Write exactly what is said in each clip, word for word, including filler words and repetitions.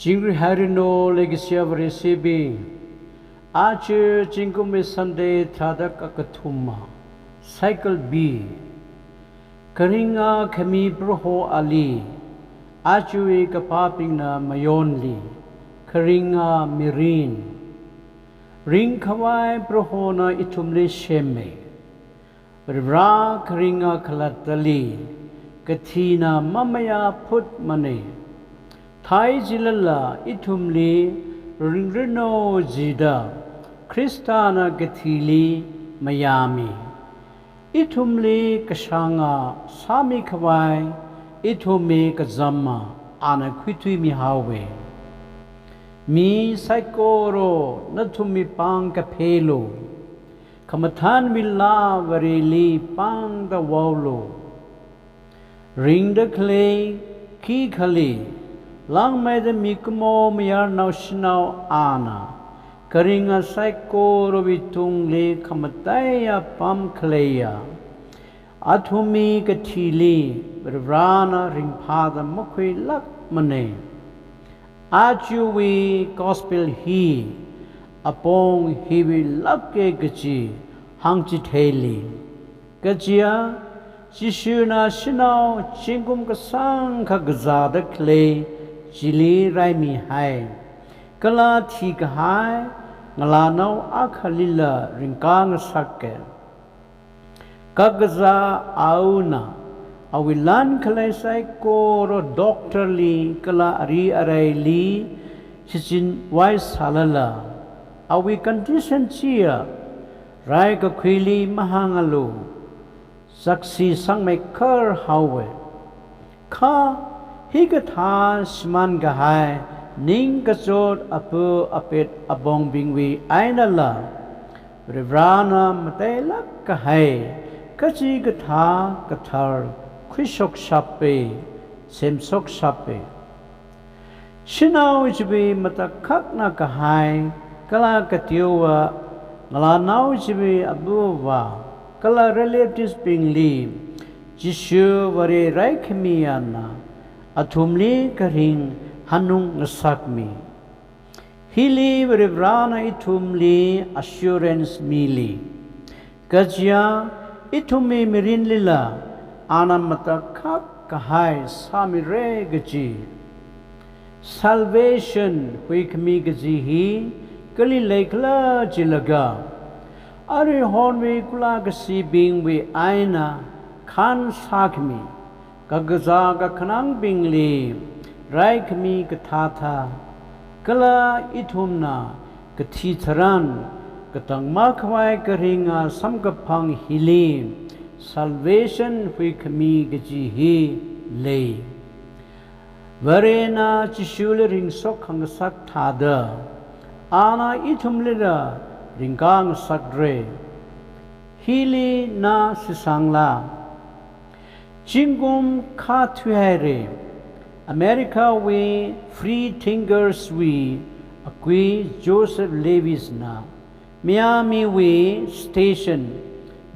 Chingri hairanu leikashiya Vareshibing. Aja zingkumwui Sunday tharāda kakathuma, Cycle B. Kharinga khami Proho ali, ajawui kapābingna mayonli, kharinga mirin. Ringkhavai Prohona ithumli semmi. Varivara kharinga khalattali, kathina mamayā phutmana. Thai jilala ithumli ringranu jida, Khristana kathili mayāmi. Ithumli kashanga sāmikhavai, ithumwui kazama ana khuithuimihaowa. Mi saikora nathumwui pāng kaphelu, khamathānwui laa Vareli pāngda vaolu. Ringda khalei khikhali, langmeida mikumo mayarnao shanao ana, kharinga saikorawui tungli khamataiya pam khaleiya, athumwui kathili Varivarana ringphāda makhuilākmana. Ajawui gospel hi apong hiwui lāka kaji hāngchitheili. Kajiya, Jishuna shanao zingkum kasāngkha kazāda khalei chili raimihai. Kala thikahai ngalānao akhalila ringkā ngasaka. Kakazā aona, awui lan khalei saikora doctor li kala ari araili shichinvai sālala, awui condition chiya, raikakhuili mahāngalu, saksi sangmeikhar haowa. Kha hikathā shimān kahai ningkachot apu apet abongbingwui einala, Varivarana matailāk kahai kachikathā kathar khuishokshapa, semshokshapa. Shanao chiwui matakhakna kahai, kala kateowa ngalānao chiwui abuwa, kala relatives bingli, Jishu Vare raikhami ana, athumli kharing hanung ngasakmi. Hili Varivarana ithumli assurance mili. Kajiya ithumwui mirinlila, ana matakhak kahai sāmira kaji. Salvation huikhami kaji hi kali leikhala jilaga, aruihonwui khula kashibingwui eina khan sākhami, kakazā kakhanangbingli raikhami kathāthā, kala ithumna kathi tharan katang makhavai kharinga samkaphang hili salvation huikhami kaji hi lei. Varena Jishuli ringshok khangasak thāda, ana ithumlila ringkā ngasakra. Hili na shitsangla. Zingkum kha thuihaira, America wui free thinkers wui akui Joseph Lewis na Miami wui station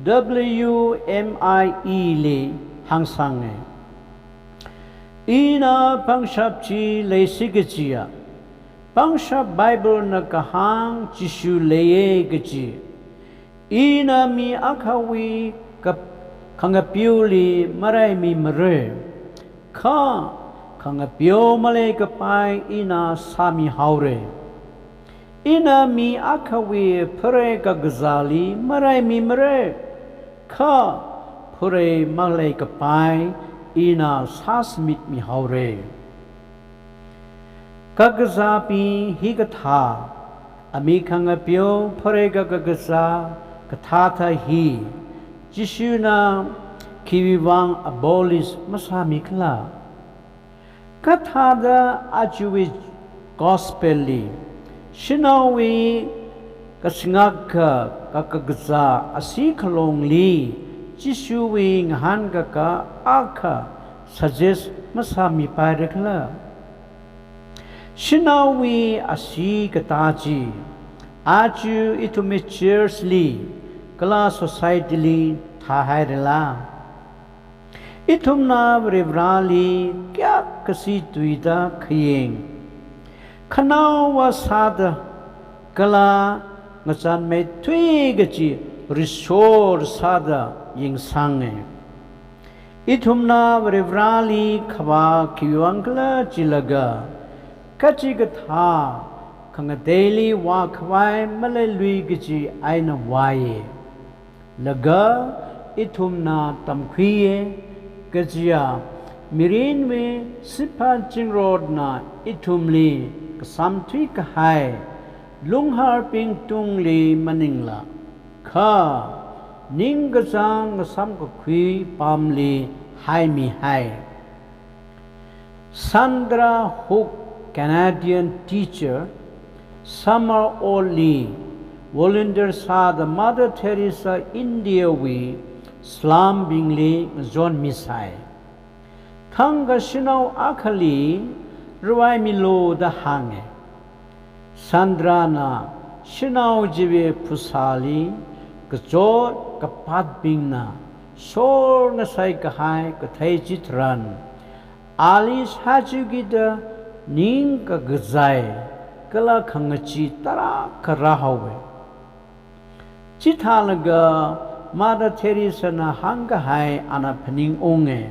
W M I E li hāngsanga. Ina pangshap chi leisi kajiya, pangshap Bible na kahāng Jishu leiya kaji. Ina mi akhawui kap-, khangapeoli maraimimara. Kha khangapeo maleikapai ina sāmihaora. Ina mi akhawui pharei kakazāli maraimimara. Kha pharei maleikapai ina sāshimitmihaora. Kakazābing hikathā, ami khangapeo pharei kakazā kathāthā hi, Jishuna khiwuivang abolish masāmikhala? Kathāda ajawui gospel li, shanaowui kasingakha kakazā ashee khalongli, Jishuwui ngahānkaka akha suggest masāmipaira khala? Shanaowui ashee katā chi, aja ithumwui church li, kala society li thāhairala? Ithumna Varivarali kayākha situida khayang. khanaowa sāda kala ngachānmeithui kachi rishor sāda yangsange. Ithumna Varivarali khavā khiwuivang khala jilaga, kachikathā khangateili vākhavai maleilui kaji eina vāye. Laga ithumna tamkhuiye, kajiya mirinwui siphan zingrotna ithumli kasamthui kahai lungharbing tungli maningla, kha ningkachāng ngasamkakhui pamli haimihai. Sandra Hook, Canadian teacher, summer ot li volunteer sāda Mother Teresa India wui slum bingli ngachonmisai. Thangkha shanao akhali ravaimilu da hānge. Sandra na shanao chiwui phasāli kachot kapatbingna shor ngasai kahai kathei chitharan, ali shāchukida ning kakazai kala khangachee tarākha rāhaowe. Chithālaga Mother Teresa na hāngkahai ana phaningunge.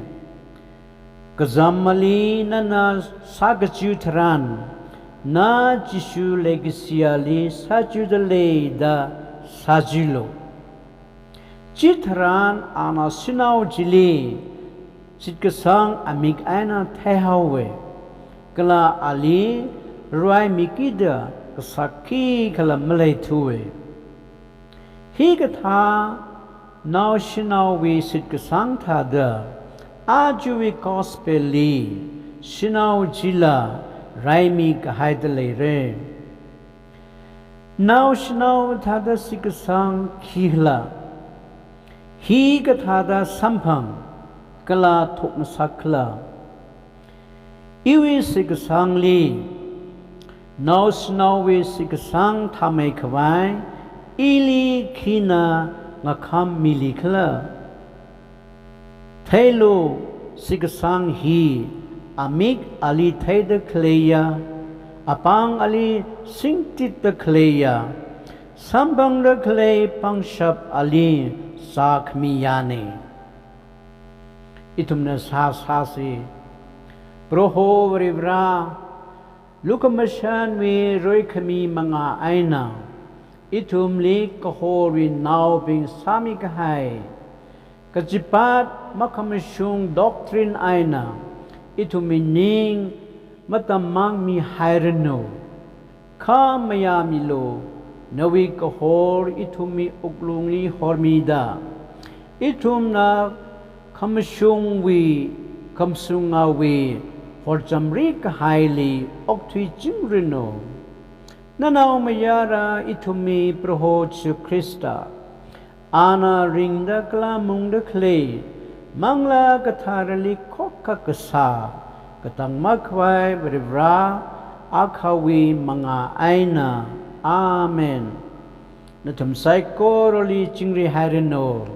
Kazamali nana sākachu tharan, na Jishu leikashiali shāchuda lei da shāchulu. Chitharan ana shanao chili shitkasang amik eina theihaowe, kala ali ravaimikida kasā khikhala maleithuwe. Hikathā naoshinaowui shitkasang thāda, ajawui gospel li shanao chila raimi kahaida leire. Naoshinao thāda shitkasang khikhala, hikathāda samphang kala thukngasakhala? Iwui shitkasangli, naoshinaowui shitkasang thāmeikhavai ili khina ngakham milikhala? Theilu, shitkasang hi amik ali theida khaleiya, apāng ali singtitda khaleiya, samphangda khalei pangshap ali sākhamiyane. Ithumna sāsāsi. Proho Varivara, lukhamashanwui roikhami manga eina ithumli kahorwui naobing sāmikahai kachipat makhamashung doctrine eina ithumwui ning matammang mihairanu. Kha mayāmilu, nawui kahor ithumwui wuklungli hormida, ithumna khamashungwui, khamashungawui horchamri kahaili okthuichingranu. Nanaomayara ithumwui Proho Jishu Khrista, ana ringda kala mungda khalei, Manglā Katharali khokkha kasā, katang makhavai Varivara akhawui manga eina. Amen. Nathum saikorali chingri hairanu.